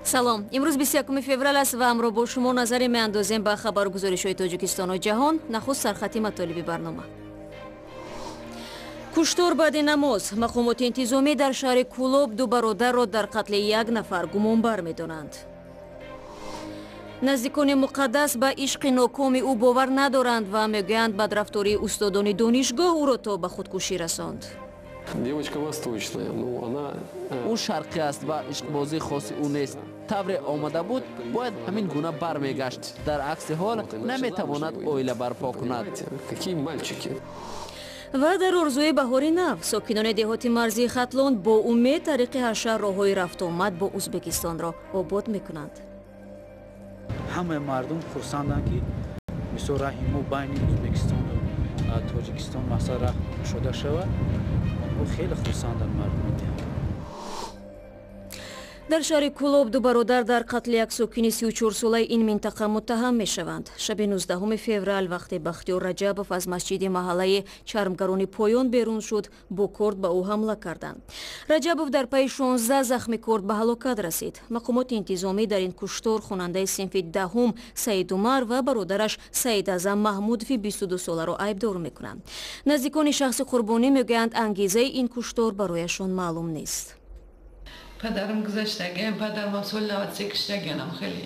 Салом. Имрӯз 21 феврал аст ва ҳамроҳ бо шумо назаре меандозем ба хабару гузоришҳои Тоҷикистону ҷаҳон. Нахуст сархати матолиби барнома. Куштор баъди намоз. Мақомоти интизомӣ дар шаҳри Кӯлоб ду бародарро дар қатли як нафар гумонбар медонанд. Наздикони Муқаддас ба ишқи нокоми ӯ бовар надоранд ва мегӯянд, бадрафтории устодони донишгоҳ ӯро то ба худкушӣ расонд. Девочка восточная, ну она. Ӯ шарқӣ аст ва ишқбозии хоси ӯ нест. Тавре омада буд, бояд ҳамин гуна бармегашт. Дар акси ҳол наметавонад оила барпо кунад. Какие мальчики. Ва дар орзуи баҳори нав, сокинони деҳоти марзии Хатлон бо умед тариқи ҳашар роҳҳои рафтуомад бо Узбекистонро обод мекунанд. Ҳамаи мардум хурсанданд, ки мисол раҳи мо байни Ӯзбекистону Тоҷикистон масалан раҳ кушода шавад. Онҳо хеле хурсанданд, мардуми деҳот. Дар шаҳри Кӯлоб ду бародар дар қатли як сокини 34-солаи ин минтақа муттаҳам мешаванд. Шаби 19 феврал, вақте Бахтиёр Раҷабов аз масҷиди маҳаллаи Чармгарони Поён берун шуд, бо корд ба ӯ ҳамла карданд. Раҷабов дар пайи 16 захми корд ба ҳалокат расид. Мақомоти интизомӣ дар ин куштор хонандаи синфи 10-ум Саидумар ва бародараш Саидазам Маҳмудови 22-соларо айбдор мекунанд. Наздикони шахси қурбонӣ мегӯянд, ангезаи ин куштор барояшон маълум нест. Падарам гузаштаган, падарам соли 93 киштаганам, хеле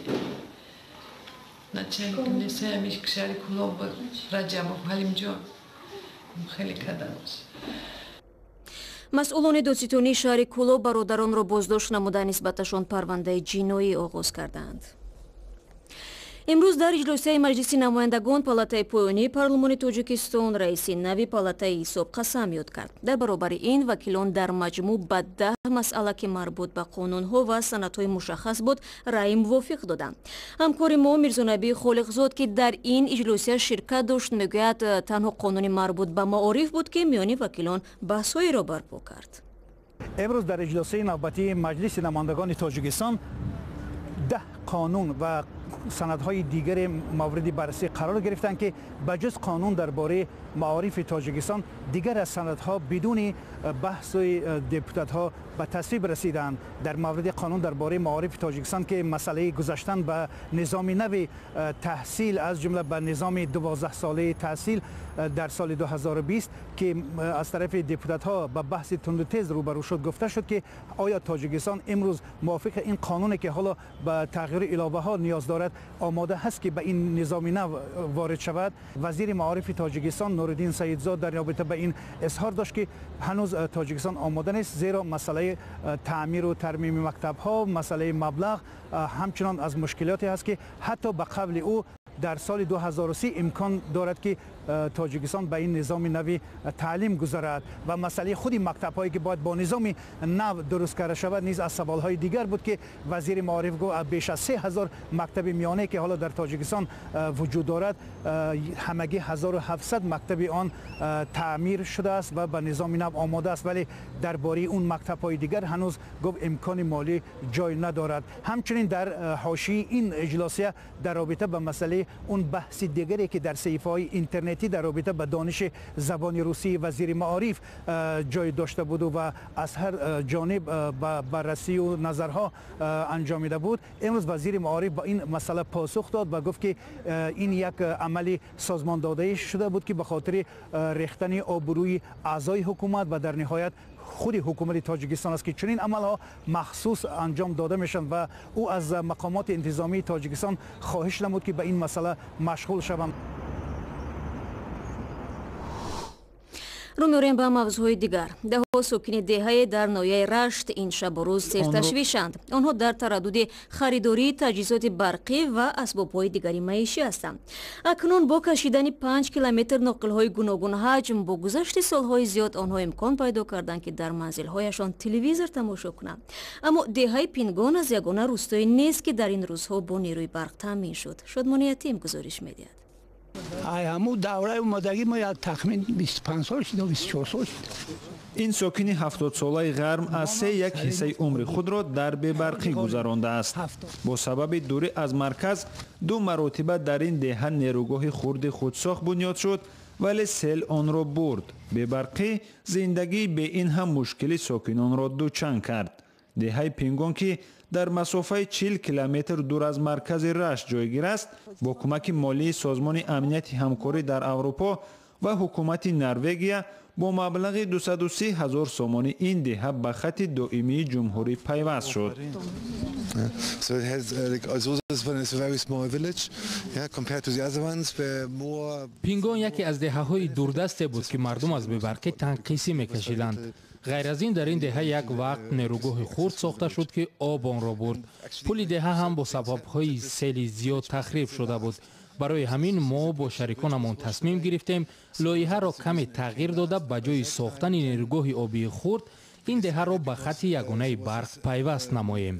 начальник милисия ҳамиш шаҳри Кӯлоб буд, Раҷабов Ҳалимҷон, хеле каданаш. Масъулони додситонии шаҳри Кӯлоб бародаронро боздошт намуда, нисбаташон парвандаи ҷиноӣ оғоз карданд. Имрӯз дар иҷлосияи Маҷлиси намояндагон, палатаи поёнии парлумони Тоҷикистон, раиси нави палатаи ҳисоб қасам ёд кард. Дар баробари ин вакилон дар маҷмӯъ ба 10 масъала, ки марбут ба қонунҳо ва санадҳои мушаххас буд, раъи мувофиқ доданд. Ҳамкори мо Мирзонабӣ Холиқзод, ки дар ин иҷлосия ширкат дошт, мегӯяд, танҳо қонуни марбут ба маориф буд, ки миёни вакилон баҳсҳоеро барпо кард. Имрӯз дар иҷлосияи навбатии Маҷлиси намояндагони Тоҷикистон 10 қонун ва санадҳои дигаре мавриди баррасӣ қарор гирифтанд, ки ба ҷуз қонун дар бораи маорифи Тоҷикистон дигар аз санадҳо бидуни баҳси депутатҳо ба тасвиб расиданд. Дар мавриди қонун дар бораи маорифи Тоҷикистон, ки масъалаи гузаштан ба низоми нави таҳсил, аз ҷумла ба низоми 12-солаи таҳсил дар соли 2020, ки аз тарафи депутатҳо ба баҳси тунду тез рӯбарӯ шуд, гуфта шуд, ки оё Тоҷикистон имрӯз мувофиқи ин қонуне, ки ҳоло ба тағйиру иловаҳо ниёз дорад, омода ҳаст, ки ба ин низоми нав ворид шавад. Вазири маорифи Тоҷикистон Нуриддин Саидзод дар робита ба ин изҳор дошт, ки ҳанӯз Тоҷикистон омода нест, зеро масъалаи таъмиру тармими мактабҳо, масъалаи маблағ ҳамчунон аз мушкилоте ҳаст, ки ҳатто ба қавли ӯ дар соли 2030 имкон дорад, ки Тоҷикистон ба ин низоми нави таълим гузарад. Ва масъалаи худи мактабҳое, ки бояд бо низоми нав дуруст карда шавад, низ аз саволҳои дигар буд, ки вазири маориф гуфт, беш аз 3000 мактаби миёнае, ки ҳоло дар Тоҷикистон вуҷуд дорад, ҳамагӣ 1700 мактаби он таъмир шудааст ва ба низоми нав омода аст, вале дар бораи он мактабҳои дигар ҳанӯз, гуфт, имкони молӣ ҷой надорад. Ҳамчунин дар ҳошияи ин иҷлосия дар робита ба масъалаи он баҳси дигаре, ки дар саҳифаҳои интернетӣ дар робита ба дониши забони русии вазири маориф ҷой дошта буду ва аз ҳар ҷониб ба баррасию назарҳо анҷомида буд, имрӯз вазири маориф ба ин масъала посух дод ва гуфт, ки ин як амали созмондодаи шуда буд, ки ба хотири рехтани обрӯи аъзои ҳукумат ва дар ниҳоят худи ҳукумати Тоҷикистон аст, ки чунин амалҳо махсус анҷом дода мешаванд. Ва ӯ аз мақомоти интизомии Тоҷикистон хоҳиш намуд, ки ба ин масъала машғул шаванд. Рӯ меорем ба мавзӯъҳои дигар. Даҳҳо сокини деҳае дар ноҳияи Рашт ин шабу рӯз серташвишанд. Онҳо дар тараддуди харидории таҷҳизоти барқӣ ва асбобҳои дигари маишӣ ҳастанд. Акнун бо кашидани 5 километр ноқилҳои гуногунҳаҷм, бо гузашти солҳои зиёд, онҳо имкон пайдо карданд, ки дар манзилҳояшон телевизор тамошо кунанд. Аммо деҳаи Пингон аз ягона рӯстое нест, ки дар ин рӯзҳо бо нерӯи барқ таъмин шуд. Шодмони Ятим гузориш медиҳад. Ай ҳамун давраи омодагӣ мо як тахмин 25 сол шуд, 24 сол шуд. Ин сокини 70-солаи Ғарм аз се як ҳиссаи умри худро дар бебарқӣ гузарондааст. Бо сабаби дурӣ аз марказ ду маротиба дар ин деҳа нерӯгоҳи хурди худсохт бунёд шуд, вале сел онро бурд. Бебарқӣ зиндагии бе ин ҳам мушкили сокинонро дучанд кард. Деҳаи Пингон, ки дар масофаи 40 километр дур аз маркази Рашт ҷойгир аст, бо кӯмаки молии Созмони амнияти ҳамкорӣ дар Аврупо ва ҳукумати Норвегия бо маблағи 230 ҳазор сомонӣ ин деҳа ба хати доимии ҷумҳурӣ пайваст шуд. Пингон яке аз деҳаҳои дурдасте буд, ки мардум аз бебарқӣ танқисӣ мекашиданд. Ғайр аз ин, дар ин деҳа як вақт нерӯгоҳи хурд сохта шуд, ки об онро бурд. Пули деҳа ҳам бо сабабҳои сели зиёд тахриб шуда буд. Барои ҳамин мо бо шариконамон тасмим гирифтем лоиҳаро каме тағйир дода, ба ҷои сохтани нерӯгоҳи обии хурд ин деҳаро ба хати ягонаи барқ пайваст намоем.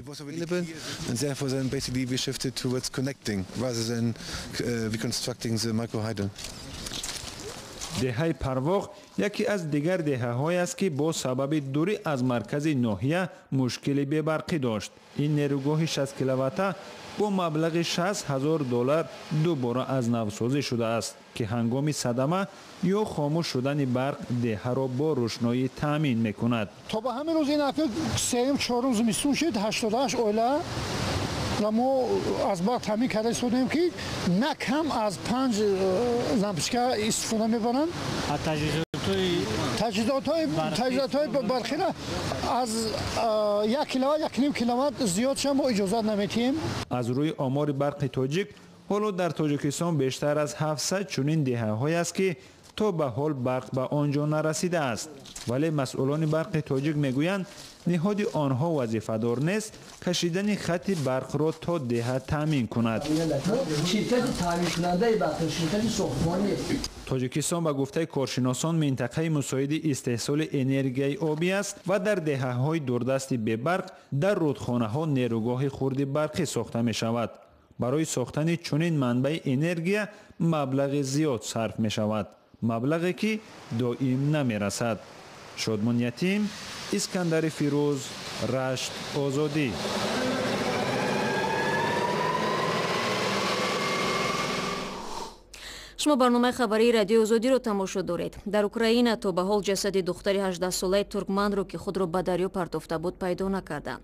Деҳаи Парвоғ яке аз дигар деҳаҳое аст, ки бо сабаби дурӣ аз маркази ноҳия мушкили бебарқӣ дошт. Ин нерӯгоҳи 60 киловатта бо маблағи 60 ҳазор доллар дубора аз навсозӣ шудааст, ки ҳангоми садама ё хомӯш шудани барқ деҳаро бо рӯшноӣ таъмин мекунад. То ба ҳамин рӯз ин ҳафта сеюм чорум зимистон шуд, 88 оила ва мо аз барқ таъмин карда истодем, ки на кам аз 5 лампочка истифода мебаранд. Таҷҳизотҳои барқиро аз 1 киловатт, 1,5 киловатт зиёд ша мо иҷозат наметиҳем. Аз рӯи омори Барқи Тоҷик, ҳоло дар Тоҷикистон бештар аз 700 чунин деҳаҳое аст, ки то ба ҳол барқ ба он ҷо нарасидааст. Вале масъулони Барқи Тоҷик мегӯянд, ниҳоди онҳо вазифадор нест кашидани хати барқро то деҳа таъмин кунад. Тоҷикистон ба гуфтаи коршиносон минтақаи мусоиди истеҳсоли энергияи обӣ аст ва дар деҳаҳои дурдасти бебарқ дар рудхонаҳо нерӯгоҳи хурди барқӣ сохта мешавад. Барои сохтани чунин манбаи энергия маблағи зиёд сарф мешавад, маблағе ки доим намерасад. Шодмон Ятим, Искандари Фирӯз, Рашт, Озодӣ. Шумо барномаи хабарии Радиои Озодиро тамошо доред. Дар Украина то ба ҳол ҷасади духтари 18-солаи туркманро, ки худро ба дарё партофта буд, пайдо накарданд.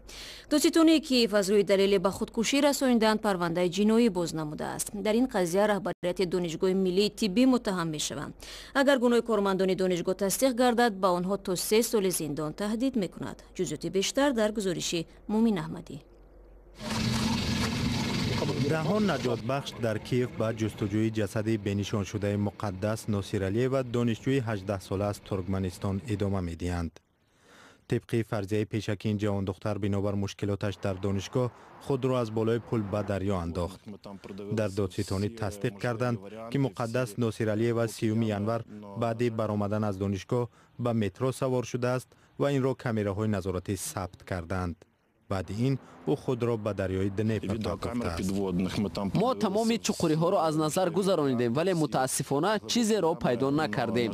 Додситонии Киев аз рӯи далели ба худкушӣ расонидан парвандаи ҷиноӣ боз намудааст. Дар ин қазия раҳбарияти Донишгоҳи миллии тиббӣ муттаҳам мешаванд. Агар гуноҳи кормандони донишгоҳ тасдиқ гардад, ба онҳо то 3 соли зиндон таҳдид мекунад. Ҷузъиёти бештар дар гузориши Мумин Аҳмадӣ. Даҳон наҷотбахш дар Киев ба ҷустуҷӯи ҷасади бенишоншудаи Муқаддас Носиралиева, донишҷӯи 18-сола аз Туркманистон, идома медиҳанд. Тибқи фарзияи пешакӣ, ин ҷавондухтар бинобар мушкилоташ дар донишгоҳ худро аз болои пул ба дарё андохт. Дар додситонӣ тасдиқ карданд, ки Муқаддас Носиралиева 30 январ баъди баромадан аз донишгоҳ ба метро савор шудааст ва инро камераҳои назоратӣ сабт карданд. Баъди ин ӯ худро ба дарёи Днепр партофтааст. Мо тамоми чуқуриҳоро аз назар гузаронидем, вале мутаассифона чизеро пайдо накардем.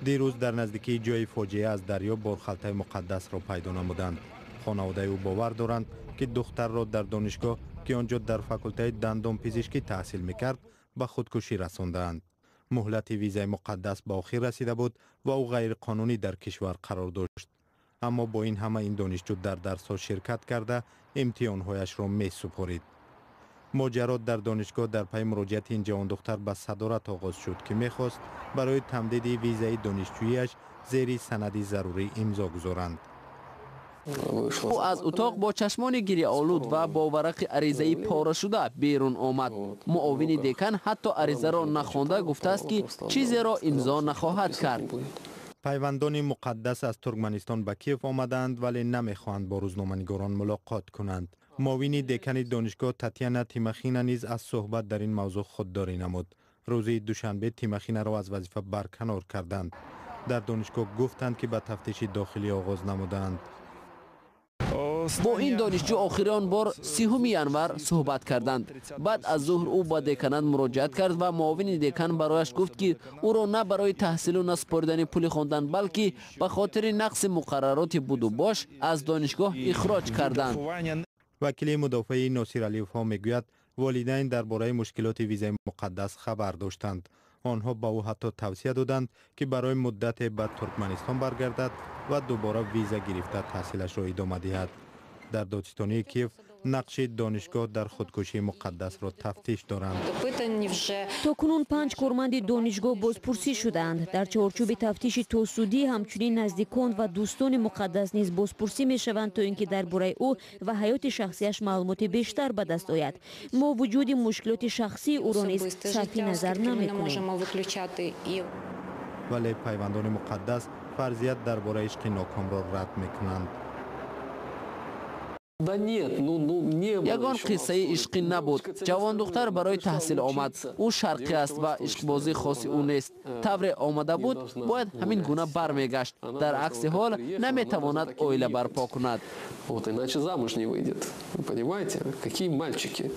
Дирӯз дар наздикии ҷои фоҷиа аз дарё борхалтаи Муқаддасро пайдо намуданд. Хонаводаи ӯ бовар доранд, ки духтарро дар донишгоҳ, ки он ҷо дар факултаи дандонпизишкӣ таҳсил мекард, ба худкушӣ расондаанд. Муҳлати визаи Муқаддас ба охир расида буд ва ӯ ғайриқонунӣ дар кишвар қарор дошт. Аммо бо ин ҳама ин донишҷӯ дар дарсҳо ширкат карда, имтиҳонҳояшро месупорид. Моҷаро дар донишгоҳ дар пайи муроҷиати ин ҷавондухтар ба садорат оғоз шуд, ки мехост барои тамдиди визаи донишҷӯяш зери санади зарурӣ имзо гузоранд. Ӯ аз утоқ бо чашмони гиряолуд ва бо варақи аризаи порашуда берун омад. Муовини декан ҳатто аризаро нахонда гуфтааст, ки чизеро имзо нахоҳад кард. Пайвандони Муқаддас аз Туркманистон ба Киев омадаанд, вале намехоҳанд бо рӯзноманигорон мулоқот кунанд. Муовини декани донишгоҳ Татьяна Тимохина низ аз суҳбат дар ин мавзӯъ худдорӣ намуд. Рӯзи душанбе Тимохинаро аз вазифа барканор карданд. Дар донишгоҳ гуфтанд, ки ба тафтиши дохилӣ оғоз намудаанд. Бо ин донишҷӯ охири он бор 30 январ суҳбат карданд. Баъд аз зуҳр ӯ ба деканат муроҷиат кард ва муовини декан барояш гуфт, ки ӯро на барои таҳсилу на супоридани пули хондан, балки ба хотири нақси муқаррароти будубош аз донишгоҳ ихроҷ карданд. Вакили мудофиаи Носиралиевҳо мегӯяд, волидайн дар бораи мушкилоти визаи Муқаддас хабар доштанд. Онҳо ба ӯ ҳатто тавсия доданд, ки барои муддате ба Туркманистон баргардад ва дубора виза гирифта таҳсилашро идома диҳад. Дар додситонии Киев нақши донишгоҳ дар худкушии Муқаддасро тафтиш доранд. То кунун 5 корманди донишгоҳ бозпурсӣ шудаанд. Дар чорчӯби тафтиши тосудӣ ҳамчунин наздикон ва дӯстони Муқаддас низ бозпурсӣ мешаванд, то ин ки дар бораи ӯ ва ҳаёти шахсияш маълумоти бештар ба даст ояд. Мо вуҷуди мушкилоти шахсии ӯро низ сарфи назар намекунем. Вале пайвандони Муқаддас фарзият дар бораи ишқи нокомро рад мекунанд. Ягон қиссаи ишқӣ набуд. Ҷавондухтар барои таҳсил омад. Ӯ шарқӣ аст ва ишқбозӣ хоси ӯ нест. Тавре омада буд, бояд ҳамин гуна бармегашт. Дар акси ҳол наметавонад оила барпо кунад. Вот иначе замуж не выйдет. Вы понимаете, какие мальчики?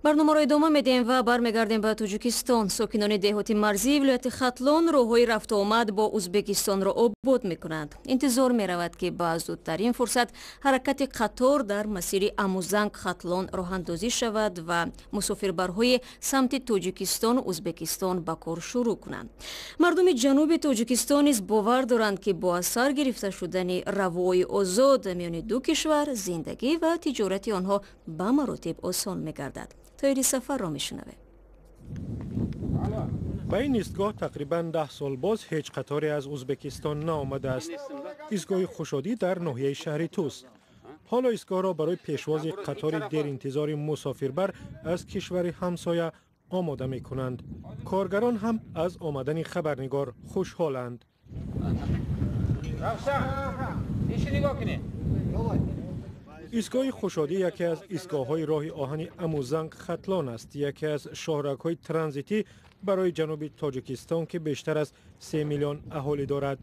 Барномаро идома медиҳем ва бармегардем ба Тоҷикистон. Сокинони деҳоти марзии вилояти Хатлон роҳҳои рафтуомад бо Узбекистонро обод мекунанд. Интизор меравад, ки ба зудтарин фурсат ҳаракати қатор дар масири Амузанг Хатлон роҳандозӣ шавад ва мусофирбарҳои самти Тоҷикистону Узбекистон ба кор шурӯъ кунанд. Мардуми ҷануби Тоҷикистон низ бовар доранд, ки бо аз сар гирифта шудани равои озод миёни ду кишвар зиндагӣ ва тиҷорати онҳо ба маротиб осон мегардад. Тоири сафарро мешунавем. Ба ин истгоҳ тақрибан 10 сол боз ҳеҷ қаторе аз Узбекистон наомадааст. Истгоҳи Хушодӣ дар ноҳияи шаҳри Тус. Ҳоло истгоҳро барои пешвози қатори деринтизори мусофирбар аз кишвари ҳамсоя омода мекунанд. Коргарон ҳам аз омадани хабарнигор хушҳоланд. Истгоҳи Хушодӣ яке аз истгоҳҳои роҳи оҳани Амузанг Хатлон аст, яке аз шоҳрагҳои транзитӣ барои ҷануби Тоҷикистон, ки бештар аз 3 миллион аҳолӣ дорад.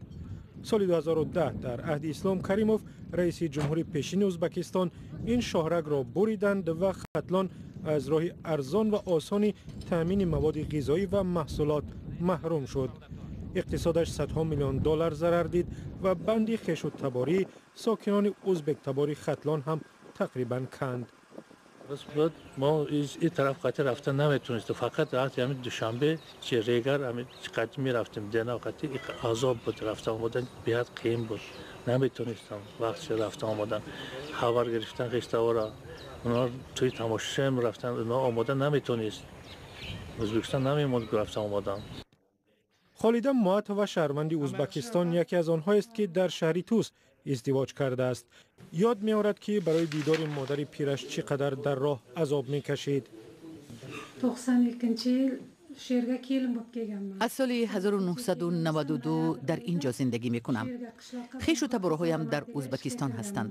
Соли 2010 дар аҳди Ислом Каримов, раиси ҷумҳури пешини Узбекистон, ин шоҳрагро буриданд ва Хатлон аз роҳи арзон ва осони таъмини маводи ғизоӣ ва маҳсулот маҳрум шуд. Иқтисодаш садҳо миллион доллар зарар дид ва банди хешу табории сокинони узбектабори Хатлон ҳам тақрибан канд. Мо ин тараф қатъи рафта наметонистем, фақат ҳамин Душанбе чи Регар ҳамин қатъи мерафтем. Дена қатъи азоб буд, рафта омадан беҳад қиин буд, наметонистам вақти рафта омадан, хабар гирифтан хештавора, онҳо тӯи тамошоям рафтан, онҳо омода наметонист, Ӯзбекистон намемонд рафта омадан. Холида Муатова, шаҳрванди Узбекистон, яке аз онҳоест, ки дар шаҳри Тус издивоҷ кардааст. Ёд меорад, ки барои дидори модари пираш чӣ қадар дар роҳ азоб мекашид. Аз соли 1992 дар ин ҷо зиндагӣ мекунам. Хешу таборҳоям дар Узбекистон ҳастанд.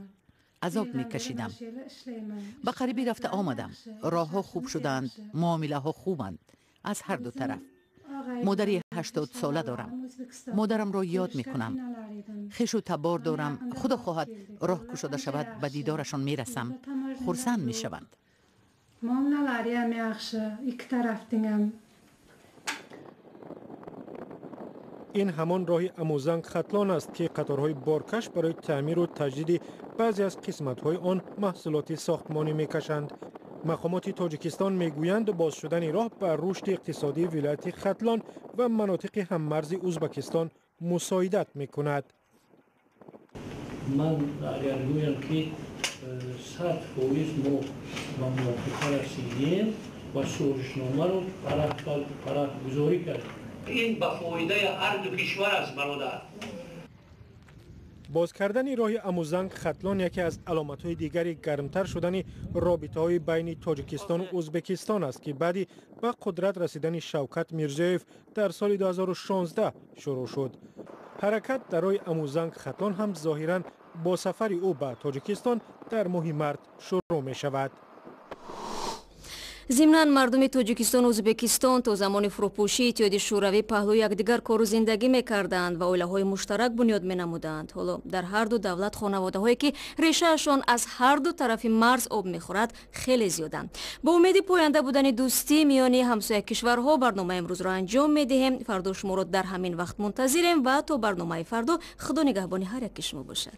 Азоб мекашидам. Ба қарибӣ рафта омадам. Роҳҳо хуб шуданд, муомилаҳо хубанд аз ҳар ду тараф. Модари 80 сола дорам. Модарамро ёд мекунам. Хешу табор дорам. Худо хоҳад роҳ кушода шавад, ба дидорашон мерасам. Хурсанд мешаванд. Ин ҳамон роҳи Амузанг Хатлон аст, ки қаторҳои боркаш барои таъмиру таҷдиди баъзе аз қисматҳои он маҳсулоти сохтмонӣ мекашанд. Мақомоти Тоҷикистон мегӯянд, боз шудани роҳ ба рушди иқтисодии вилояти Хатлон ва манотиқи ҳаммарзи Узбекистон мусоидат мекунад. Ман агар гӯям, ки 100% мо ба мувофиқа расидем ва созишномаро парахгузорӣ кардем. Ин ба фоидаи ҳар ду кишвар аст, бародар. Боз кардани роҳи Амузанг Хатлон яке аз аломатҳои дигари гармтар шудани робитаҳои байни Тоҷикистону Узбекистон аст, ки баъди ба қудрат расидани Шавкат Мирзиёев дар соли 2016 шурӯъ шуд. Ҳаракат дар роҳи Амузанг Хатлон ҳам зоҳиран бо сафари ӯ ба Тоҷикистон дар моҳи март шурӯъ мешавад. Зимнан мардуми Тоҷикистону Узбекистон то замони фурӯпӯшии Иттиҳоди Шӯравӣ паҳлӯи якдигар кору зиндагӣ мекарданд ва оилаҳои муштарак бунёд менамуданд. Ҳоло дар ҳар ду давлат хонаводаҳое, ки решаашон аз ҳар ду тарафи марз об мехӯрад, хеле зиёданд. Бо умеди поянда будани дӯстӣ миёни ҳамсоя кишварҳо барномаи имрӯзро анҷом медиҳем. Фардо шуморо дар ҳамин вақт мунтазирем ва то барномаи фардо Худо нигаҳбони ҳар яки шумо бошад.